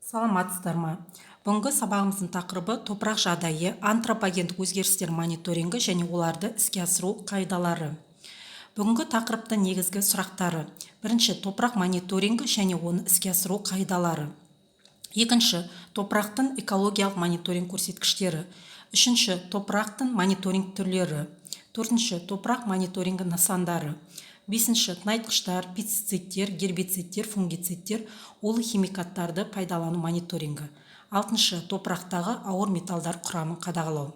Саламатсыздар ма! Бүгінгі сабағымыздың тақырыбы: топырақ жағдайы, антропогендік өзгерістер мониторингі және оларды іске асыру қағидалары. Бүгінгі тақырыптың негізгі сұрақтары: бірінші, топырақ мониторингі және оны іске асыру қағидалары; екінші, топырақтың экологиялық мониторинг көрсеткіштері; үшінші, топырақтың мониторинг түрлері; төртінші, топырақ мониторингі нысандары; бесінші, тыңайтқыштар, пестицидтер, гербицидтер, фунгицидтер, улы химикаттарды пайдалану мониторингі; алтыншы, топырақтағы ауыр металдар құрамын қадағалау.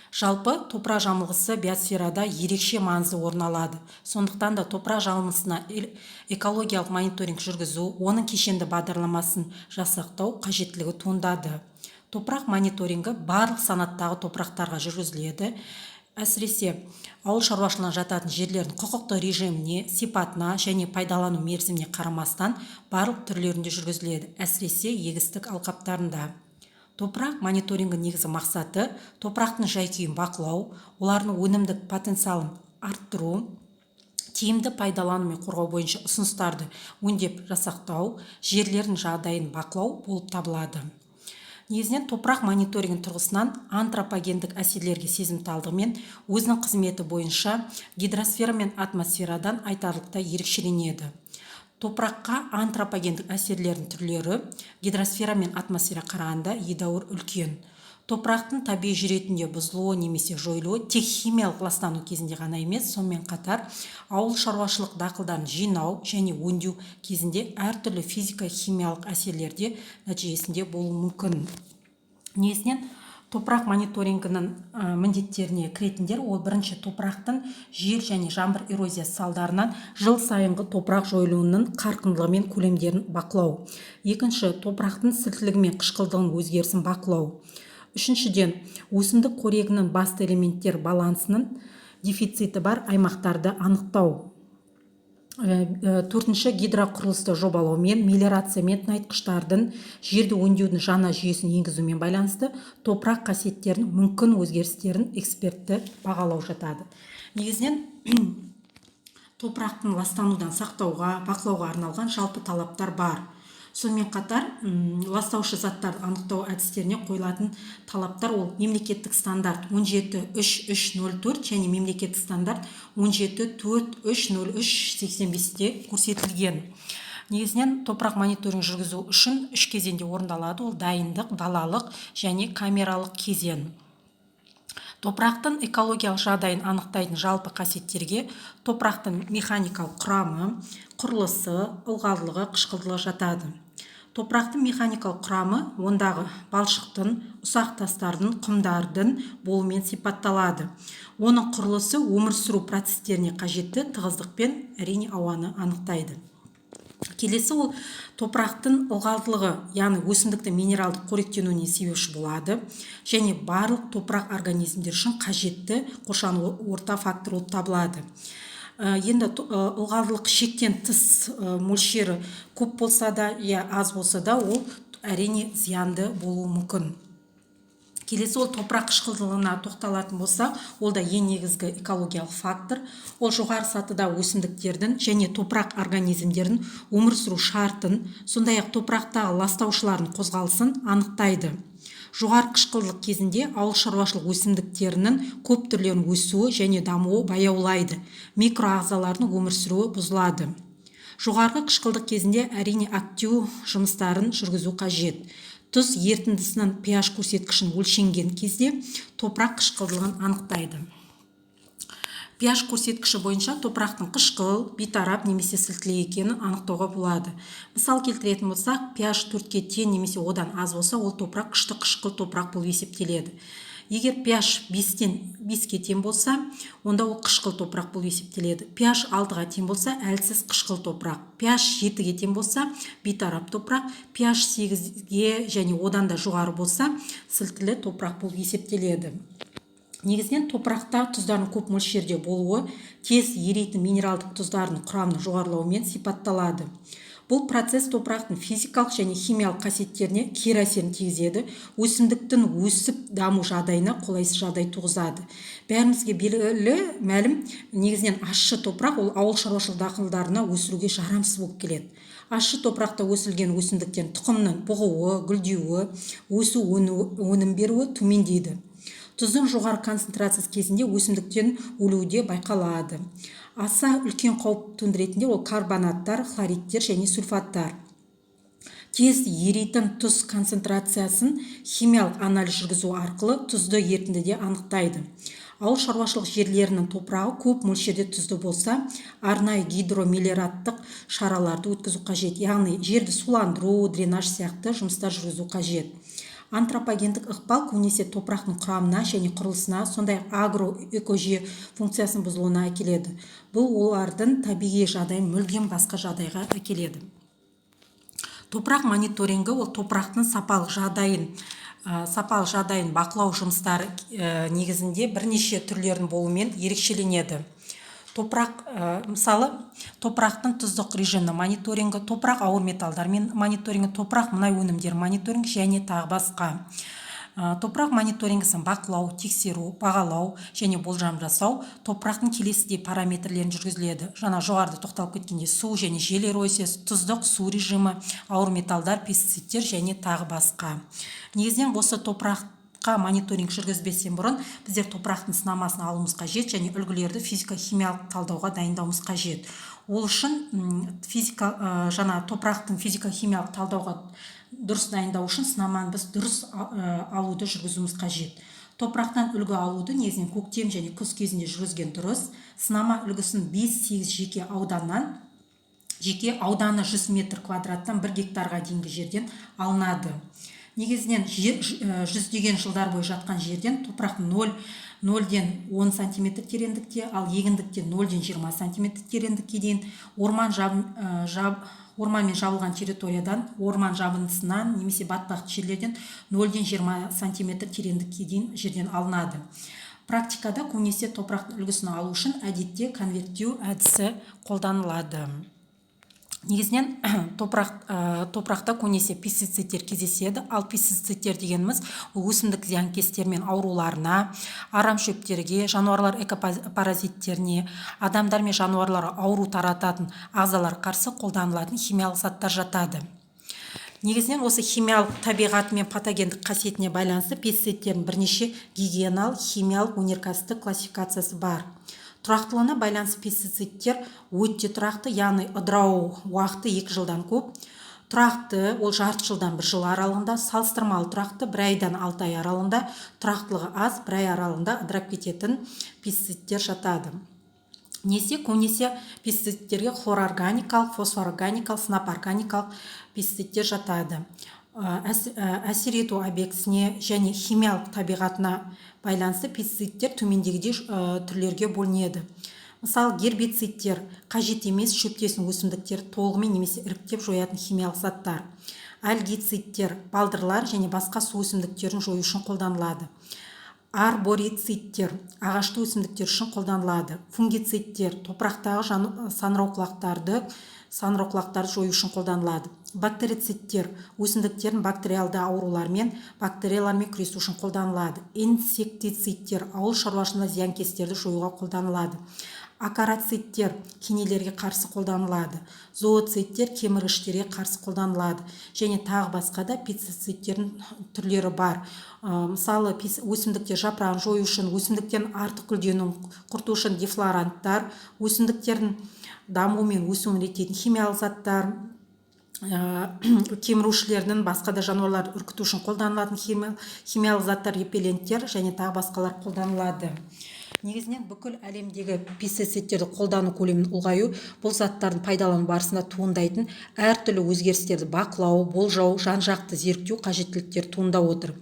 Жалпы, топырақ жамылғысы биосферада ерекше маңызды орын алады. Сондықтан да топырақ жамылғысына экологиялық мониторинг жүргізу, оның кешенді бағдарламасын жасақтау қажеттілігі туындады. Топырақ мониторингі барлық санаттағы топырақтарға жүргізіледі. Әсіресе ауыл шаруашылығына жататын жерлердің құқықтық режиміне, сипатына және пайдалану мерзіміне қарамастан, барлық түрлерінде жүргізіледі, әсіресе егістік алқаптарында. Топырақ мониторингі негізгі мақсаты: топырақтың жай-күйін бақылау, олардың өнімдік потенциалын арттыру, тиімді пайдалану мен қорғау бойынша ұсыныстарды өңдеп жасақтау, жерлердің жағдайын бақылау болып табылады. Негізінен, топырақ мониторингі тұрғысынан антропогендік әсерлерге сезімталдығымен, өзінің қызметі бойынша гидросфера мен атмосферадан айтарлықтай ерекшеленеді. Топыраққа антропогендік әсерлердің түрлері гидросфера мен атмосфера қарағанда едәуір үлкен. Топырақтың табиғи жүретінде бұзылуы немесе жойылуы тек химиялық ластану кезінде ғана емес, сонымен қатар ауыл шаруашылық дақылдарын жинау және өңдеу кезінде әртүрлі физика-химиялық әсерлерде нәтижесінде болуы мүмкін. Негізінен, топырақ мониторингінің міндеттеріне кіретіндер: ол бірінші, топырақтың жел және жаңбыр эрозиясы салдарынан жыл сайынғы топырақ жойылуының қарқындылығы мен көлемдерін бақылау; екінші, топырақтың сілтілігі мен қышқылдығының өзгерісін бақылау; үшіншіден, өсімдік қорегінің басты элементтер балансының дефициті бар аймақтарды анықтау; төртінші, гидроқұрылысты жобалаумен, мелиорациямен, тыңайтқыштардың, жерді өңдеудің жаңа жүйесін енгізумен байланысты топырақ қасиеттерінің мүмкін өзгерістерін экспертті бағалау жатады. Негізінен, топырақтың ластанудан сақтауға, бақылауға арналған жалпы талаптар бар. Сонымен қатар ластаушы заттарды анықтау әдістеріне қойылатын талаптар: ол мемлекеттік стандарт 17.3.3.04 және мемлекеттік стандарт 17.4.3.03.85-те көрсетілген. Негізінен, топырақ мониторинг жүргізу үшін үш кезеңде орындалады: ол дайындық, далалық және камералық кезең. Топырақтың экологиялық жағдайын анықтайтын жалпы қасиеттерге топырақтың механикалық құрамы, құрылысы, ылғалдылығы, қышқылдылығы жатады. Топырақтың механикалық құрамы ондағы балшықтың, ұсақ тастардың, құмдардың болуымен сипатталады. Оның құрылысы өмір сүру процестеріне қажетті тығыздық пен, әрине, ауаны анықтайды. Келесі ол топырақтың ылғалдылығы, яғни өсімдіктің минералдық қоректенуіне себепші болады және барлық топырақ организмдері үшін қажетті қоршаған орта факторы болып табылады. Енді ылғалдылық шектен тыс мөлшері көп болса да, я аз болса да, ол, әрине, зиянды болуы мүмкін. Келесі ол топырақ қышқылдылығына тоқталатын болсақ, ол да ең негізгі экологиялық фактор. Ол жоғары сатыда өсімдіктердің және топырақ организмдерінің өмір сүру шартын, сондай ақ топырақтағы ластаушылардың қозғалысын анықтайды. Жоғары қышқылдылық кезінде ауыл шаруашылық өсімдіктерінің көп түрлерінің өсуі және дамуы баяулайды, микроағзалардың өмір сүруі бұзылады. Жоғарғы қышқылдық кезінде, әрине, әктеу жұмыстарын жүргізу қажет. Тұз ерітіндісінің pH көрсеткішін өлшенген кезде топырақ қышқылдылығын анықтайды. pH көрсеткіші бойынша топырақтың қышқыл, бейтарап немесе сілтілі екенін анықтауға болады. Мысал келтіретін болсақ, pH 4-ке тең немесе одан аз болса, ол топырақ күшті қышқыл топырақ болып есептеледі. Егер pH 5-ке тең болса, онда ол қышқыл топырақ болып есептеледі. pH 6-ға тең болса, әлсіз қышқыл топырақ. pH 7-ге тең болса, бейтарап топырақ. pH 8-ге және одан да жоғары болса, сілтілі топырақ болып есептеледі. Негізінен, топырақта тұздардың көп мөлшерде болуы тез ерейтін минералдық тұздардың құрамының жоғарылауымен сипатталады. Бұл процесс топырақтың физикалық және химиялық қасиеттеріне кері әсерін тигізеді, өсімдіктің өсіп даму жағдайына қолайсыз жағдай туғызады. Бәрімізге белгілі, мәлім, негізінен, ащы топырақ ол ауыл шаруашылық дақылдарына өсіруге жарамсыз болып келеді. Ащы топырақта өсірілген өсімдіктердің тұқымының бұғуы, гүлдеуі, өсу, өнім беруі төмендейді. Тұздың жоғары концентрациясы кезінде өсімдіктердің өлуі де байқалады. Аса үлкен қауіп төндіретіндер ол карбонаттар, хлоридтер және сульфаттар. Тез еритін тұз концентрациясын химиялық анализ жүргізу арқылы тұзды ерітіндіде анықтайды. Ауыл шаруашылық жерлерінің топырағы көп мөлшерде тұзды болса, арнайы гидромелиораттық шараларды өткізу қажет, яғни жерді суландыру, дренаж сияқты жұмыстар жүргізу қажет. Антропогендік ықпал көбінесе топырақтың құрамына және құрылысына, сондай-ақ агро экожүйе функциясының бұзылуына әкеледі. Бұл олардың табиғи жағдайын мүлдем басқа жағдайға әкеледі. Топырақ мониторингі ол топырақтың сапалық жағдайын бақылау жұмыстары негізінде бірнеше түрлерінің болуымен ерекшеленеді. Топырақ, мысалы, топырақтың тұздық режимінің мониторингі, топырақ ауыр металдармен мониторингі, топырақ мұнай өнімдері мониторингі және тағы басқа. Топырақ мониторингісін бақылау, тексеру, бағалау және болжам жасау топырақтың келесідей параметрлерін жүргізіледі. Жаңа жоғарыда тоқталып кеткендей, су және жел эрозиясы, тұздық су режимі, ауыр металдар, пестицидтер және тағы басқа. Негізінен осы топыраққа мониторинг жүргізбестен бұрын біздер топырақтың сынамасын алуымыз қажет және үлгілерді физика химиялық талдауға дайындауымыз қажет. Ол үшін физика жаңа топырақтың физика химиялық талдауға дұрыс дайындау үшін сынаманы біз дұрыс алуды жүргізуіміз қажет. Топырақтан үлгі алуды негізінен көктем және күз кезінде жүргізген дұрыс. Сынама үлгісін 5-8 жеке ауданнан, жеке ауданы 100 метр квадраттан 1 гектарға дейінгі жерден алынады. Негізінен жүздеген жылдар бойы жатқан жерден топырақтың 0 нөлден 10 сантиметр тереңдікте, ал егіндікте 0-ден 20 сантиметр тереңдікке дейін, орман жаб, жаб, орманмен жабылған территориядан, орман жабындысынан немесе батпақты жерлерден 0-ден 20 сантиметр тереңдікке дейін жерден алынады. Практикада көбінесе топырақтың үлгісін алу үшін әдетте конверттеу әдісі қолданылады. Негізінен топырақта көбінесе пестицидтер кездеседі. Ал пестицидтер дегеніміз ол өсімдік зиянкестері мен ауруларына, арам шөптерге, жануарлар экопаразиттеріне, адамдар мен жануарларға ауру тарататын ағзаларға қарсы қолданылатын химиялық заттар жатады. Негізінен осы химиялық табиғаты мен патогендік қасиетіне байланысты пестицидтердің бірнеше гигиеналық, химиялық, өнеркәсіптік классификациясы бар. Тұрақтылығына байланысты пестицидтер өте тұрақты, яғни ыдырау уақыты 2 жылдан көп, тұрақты, ол жарты жылдан бір жыл аралығында, салыстырмалы тұрақты, бір айдан 6 ай аралығында, тұрақтылығы аз, бір ай аралығында ыдырап кететін пестицидтер жатады. Несе көбінесе пестицидтерге хлорорганикалық, фосфорорганикалық, сынапорганикалық пестицидтер жатады. Әсер ету объектісіне және химиялық табиғатына байланысты пестицидтер төмендегідей түрлерге бөлінеді. Мысалы, гербицидтер – қажет емес шөптесін өсімдіктерді толығымен немесе іріктеп жоятын химиялық заттар. Альгицидтер балдырлар және басқа су өсімдіктерін жою үшін қолданылады. Арборицидтер ағашты өсімдіктер үшін қолданылады. Фунгицидтер топырақтағы саңырауқұлақтарды жою үшін қолданылады. Бактерицидтер өсімдіктердің бактериалды ауруларымен, бактериялармен күресу үшін қолданылады. Инсектицидтер ауыл шаруашылығында зиянкестерді жоюға қолданылады. Акарицидтер кенелерге қарсы қолданылады. Зооцидтер кеміргіштерге қарсы қолданылады және тағы басқа да пестицидтердің түрлері бар. Мысалы, өсімдіктер жапырағын жою үшін, өсімдіктердің артық гүлденуін құрту үшін дефлоранттар, өсімдіктердің дамуы мен өсуін реттейтін химиялық заттар, кемірушілердің, басқа да жануарларды үркіту үшін қолданылатын химиялық заттар, репелленттер және тағы басқалар қолданылады. Негізінен бүкіл әлемдегі пестицидтерді қолдану көлемінің ұлғаюы бұл заттардың пайдалану барысында туындайтын әртүрлі өзгерістерді бақылау, болжау, жан жақты зерттеу қажеттіліктері туындап отыр.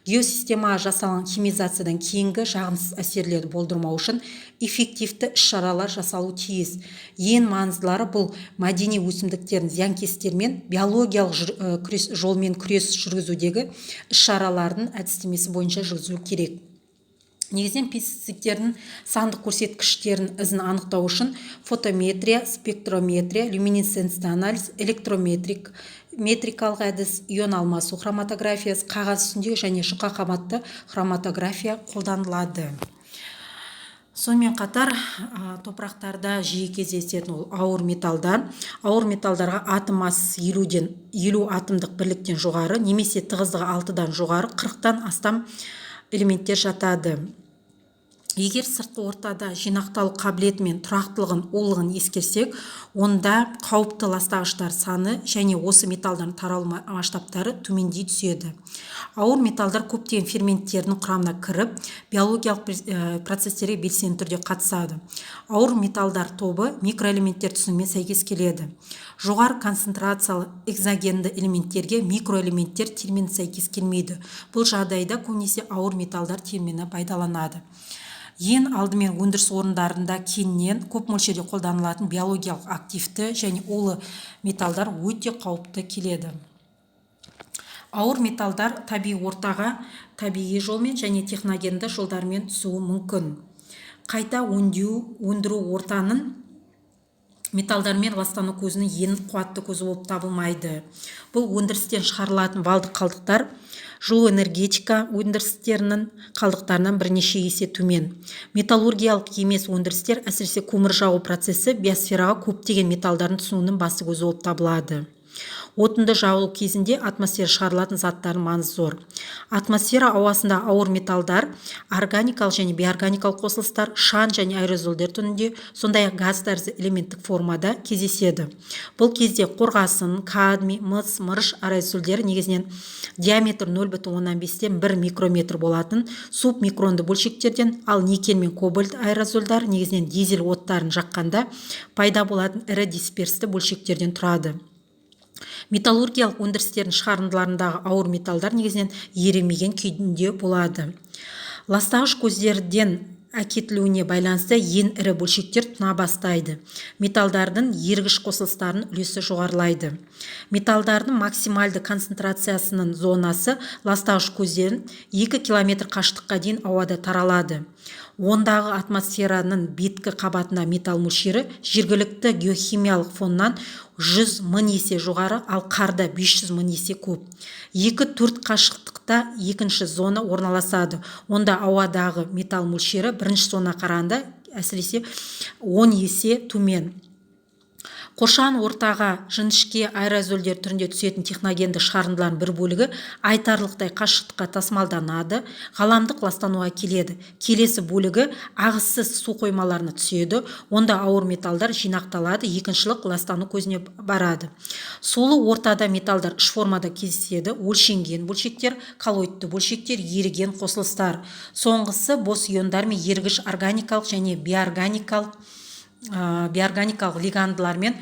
Геосистемаға жасалған химизациядан кейінгі жағымсыз әсерлерді болдырмау үшін эффективті іс-шаралар жасалуы тиіс. Ең маңыздылары бұл мәдени өсімдіктердің зиянкестермен биологиялық күрес жолмен күрес жүргізудегі іс-шаралардың әдістемесі бойынша жүргізілу керек. Негізінен пестицидтердің сандық көрсеткіштерінің ізін анықтау үшін фотометрия, спектрометрия, люминесцентті анализ, электрометрик метрикалық әдіс, ион алмасу хроматографиясы, қағаз үстіндегі және жұқа қабатты хроматография қолданылады. Сонымен қатар топырақтарда жиі кездесетін ол ауыр металдар. Ауыр металдарға атом массасы 50 атомдық бірліктен жоғары немесе тығыздығы 6-дан жоғары 40-тан астам элементтер жатады. Егер сыртқы ортада жинақталу қабілеті мен тұрақтылығын, улығын ескерсек, онда қауіпті ластағыштар саны және осы металдардың таралу масштабтары төмендей түседі. Ауыр металдар көптеген ферменттердің құрамына кіріп, биологиялық процестерге белсенді түрде қатысады. Ауыр металдар тобы микроэлементтер түсінігімен сәйкес келеді. Жоғары концентрациялы экзогенді элементтерге микроэлементтер термині сәйкес келмейді. Бұл жағдайда көбінесе ауыр металдар термині пайдаланады. Ең алдымен өндіріс орындарында кеңінен көп мөлшерде қолданылатын биологиялық активті және улы металдар өте қауіпті келеді. Ауыр металдар табиғи ортаға табиғи жолмен және техногенді жолдармен түсуі мүмкін. Қайта өңдеу, өндіру ортаның металдармен ластану көзінің ең қуатты көзі болып табылмайды. Бұл өндірістен шығарылатын валдық қалдықтар жылу энергетика өндірістерінің қалдықтарынан бірнеше есе төмен. Металлургиялық емес өндірістер, әсіресе көмір жағу процесі, биосфераға көптеген металдардың түсуінің басты көзі болып табылады. Отынды жағу кезінде атмосфера шығарылатын заттардың маңызы зор. Атмосфера ауасында ауыр металдар органикалық және бейорганикалық қосылыстар, шаң және аэрозольдер түрінде, сондай ақ газ тәрізді элементтік формада кездеседі. Бұл кезде қорғасын, кадмий, мыс, мырыш аэрозольдері негізінен диаметр 0,5-тен 1 микрометр болатын субмикронды бөлшектерден, ал никель мен кобальт аэрозольдары негізінен дизель оттарын жаққанда пайда болатын ірі дисперсті бөлшектерден тұрады. Металлургиялық өндірістердің шығарындыларындағы ауыр металдар негізінен ерімеген күйінде болады. Ластағыш көздерден әкетілуіне байланысты ең ірі бөлшектер тұна бастайды, металдардың ергіш қосылыстарының үлесі жоғарылайды. Металдардың максималды концентрациясының зонасы ластағыш көздерін 2 километр қашықтыққа дейін ауада таралады. Ондағы атмосфераның беткі қабатында металл мөлшері жергілікті геохимиялық фоннан 100 мың есе жоғары, ал қарда 500 мың есе көп. 2-4 қашықтықта екінші зона орналасады. Онда ауадағы металл мөлшері бірінші зонаға қарағанда әсіресе 10 есе төмен. Қоршаған ортаға жіңішке аэрозольдер түрінде түсетін техногенді шығарындылардың бір бөлігі айтарлықтай қашықтыққа тасымалданады, ғаламдық ластануға келеді. Келесі бөлігі ағыссыз су қоймаларына түседі, онда ауыр металдар жинақталады, екіншілік ластану көзіне барады. Сулы ортада металдар үш формада кездеседі: өлшенген бөлшектер, коллоидты бөлшектер, еріген қосылыстар. Соңғысы бос иондар мен ергіш органикалық және бейорганикалық лигандылармен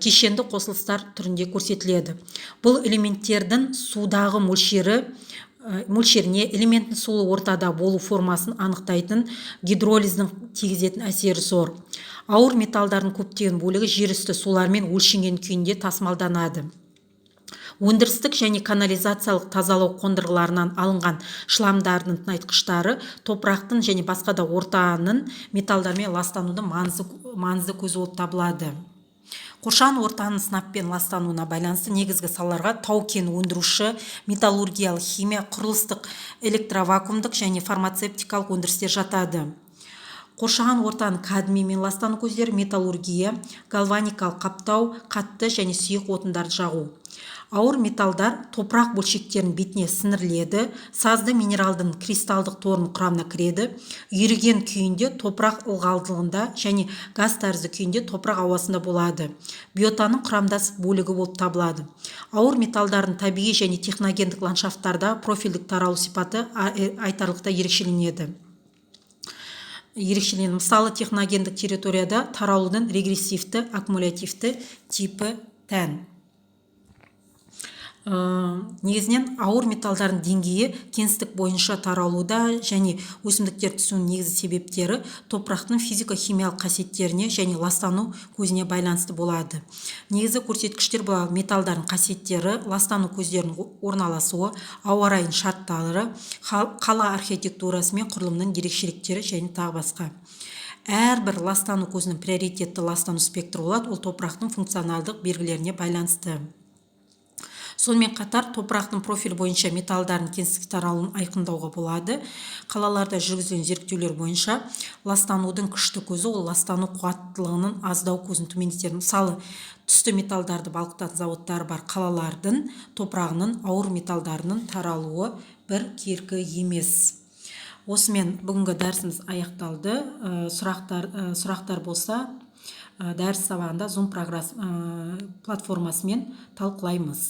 кешенді қосылыстар түрінде көрсетіледі. Бұл элементтердің судағы мөлшеріне элементтің сулы ортада болу формасын анықтайтын гидролиздің тигізетін әсері зор. Ауыр металдардың көптеген бөлігі жер үсті сулармен өлшенген күйінде тасымалданады. Өндірістік және канализациялық тазалау қондырғыларынан алынған шламдардың тыңайтқыштары топырақтың және басқа да ортаның металдармен ластанудың маңызды көзі болып табылады. Қоршаған ортаның сынаппен ластануына байланысты негізгі салаларға тау-кен өндіруші, металлургиялық, химия, құрылыстық, электровакуумдық және фармацевтикалық өндірістер жатады. Қоршаған ортаның кадмиймен ластану көздері: металлургия, гальваникалық қаптау, қатты және сұйық отындарды жағу. Ауыр металдар топырақ бөлшектерінің бетіне сіңіріледі, сазды минералдың кристалдық торының құрамына кіреді. Еріген күйінде топырақ ылғалдылығында және газ тәрізді күйінде топырақ ауасында болады, биотаның құрамдас бөлігі болып табылады. Ауыр металдардың табиғи және техногендік ландшафттарда профильдік таралу сипаты айтарлықтай ерекшеленеді. Мысалы, техногендік территорияда таралудың регрессивті аккумулятивті типі тән. Негізінен ауыр металдардың деңгейі кеңістік бойынша таралуда және өсімдіктер түсуінің негізгі себептері топырақтың физико-химиялық қасиеттеріне және ластану көзіне байланысты болады. Негізгі көрсеткіштер бұл металдардың қасиеттері, ластану көздерінің орналасуы, ауа райының шарттары, қала архитектурасы мен құрылымының ерекшеліктері және тағы басқа. Әрбір ластану көзінің приоритетті ластану спектрі болады, ол топырақтың функционалдық белгілеріне байланысты. Сонымен қатар топырақтың профилі бойынша металдардың кеңістікте таралуын айқындауға болады. Қалаларда жүргізілген зерттеулер бойынша ластанудың күшті көзі ол ластану қуаттылығының аздау көзін төмендетеді. Мысалы, түсті металдарды балқытатын зауыттары бар қалалардың топырағының ауыр металдарының таралуы біркелкі емес. Осымен бүгінгі дәрісіміз аяқталды. Сұрақтар болса, дәріс сабағында Zoom платформасымен талқылаймыз.